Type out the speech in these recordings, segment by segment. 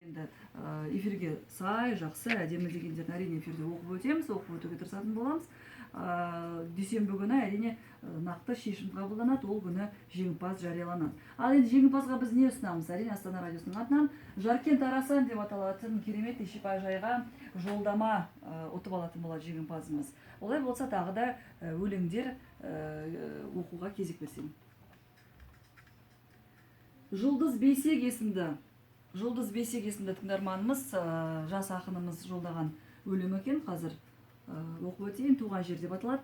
Енді эфирге сай, жақсы, әдемі дегендерін, әрине, эфирде оқып өтеміз, оқып өтуге тырысатын боламыз. Дүйсенбі күні, әрине, нақты шешім қабылданады, ол күні жеңімпаз жарияланады. Ал енді жеңімпазға біз не ұсынамыз? Әрине, Астана радиосының атынан «Жаркент Арасан» деп аталатын керемет шипажайға жолдама ұтып алатын болады жеңімпазымыз. Олай болса, тағы да өлеңдер оқуға кезек берсем. Жұлдыз Бейсек есімді тыңдарманымыз, жас ақынымыз жолдаған өлең екен. Қазір оқып өтейін. «Туған жер» деп аталады.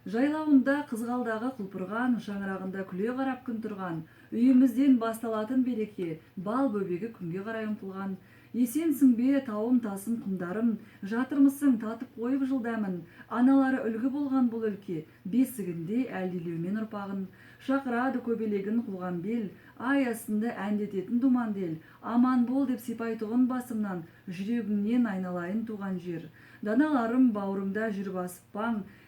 Жайлауында қызғалдағы құлпырған, шаңырағында күле қарап күн тұрған, үйімізден басталатын береке, бал бөбегі күнге қарай ұмтылған. Есенсің бе, тауым, тасым, құмдарым, жатырмысың татып қойып жыл дәмін? Аналары үлгі болған бұл өлке, бесігінде әлдилеумен ұрпағын. Шақырады көбелегін қуған бел, ай астында әндететін думанды ел. Аман бол деп сипайтұғын басымнан, жүрегіңнен, айналайын туған жер. Даналарым бауырыңда жүр басып,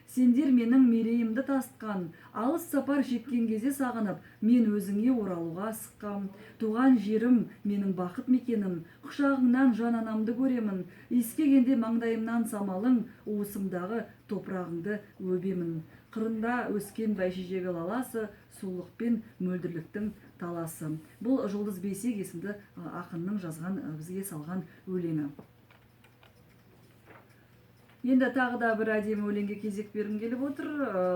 сендер менің мерейімді тасытқан. Алыс сапар шеккен кезде сағынып, мен өзіңе оралуға асыққам. Туған жерім менің бақыт мекенім, құшағыңнан жан анамды көремін. Иіскегенде маңдайымнан самалың, уысымдағы топырағыңды өбемін. Қырында өскен бәйшешегі лаласы, сұлулық пен мөлдірліктің таласы. Бұл Жұлдыз Бейсек есімді ақынның жазған, бізге салған өлеңі. Енді тағы да бір әдемі өлеңге кезек бергім келіп отыр.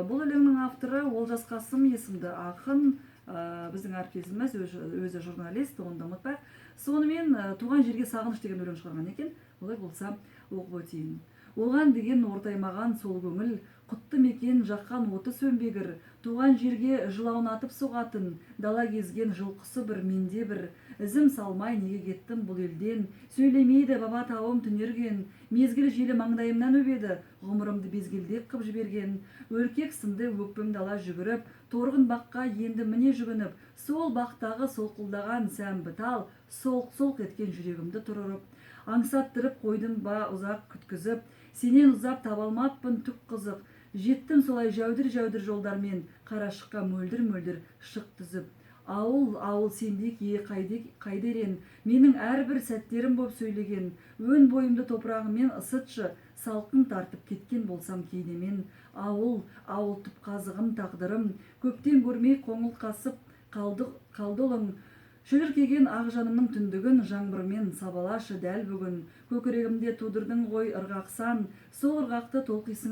Бұл өлеңнің авторы Олжас Қасым есімді ақын, біздің әріптесіміз, өзі журналист, оны да ұмытпайық. Сонымен, «Туған жерге сағыныш» деген өлең шығарған екен. Олай болса, оқып өтейін. Оған деген ортаймаған сол көңіл, құтты мекен жаққан оты сөнбегір. Туған жерге жылаунатып соғатын, дала кезген жылқысы бір менде бір. Ізім салмай неге кеттім бұл елден? Сөйлемейді баба тауым түнерген. Мезгіл желі маңдайымнан өбеді, ғұмырымды безгелдек қып жіберген. Өркек сынды өкпемді ала жүгіріп, торғын баққа енді міне жүгініп. Сол бақтағы солқылдаған сәмбі тал солқ солқ еткен жүрегімді тұрырып. Аңсаттырып қойдым ба ұзақ күткізіп, сенен ұзап таба алмаппын түк қызық. Жеттім солай жәудір жәудір жолдармен, қарашыққа мөлдір мөлдір шық түзіп. Ауыл, ауыл, сендей кие қайдерен, менің әрбір сәттерім боп сөйлеген. Өн бойымды топырағыңмен ысытшы, салқын тартып кеткен болсам кейдемен. Ауыл, ауыл, түп қазығым, тағдырым, көптен көрмей қоңыл қасып қалды, қалды ұлың. Шөліркеген ақ жанымның түндігін жаңбырмен сабалашы дәл бүгін. Көкірегімде тудырдың ғой ырғақ сан, сол ырғақты толқисың ау.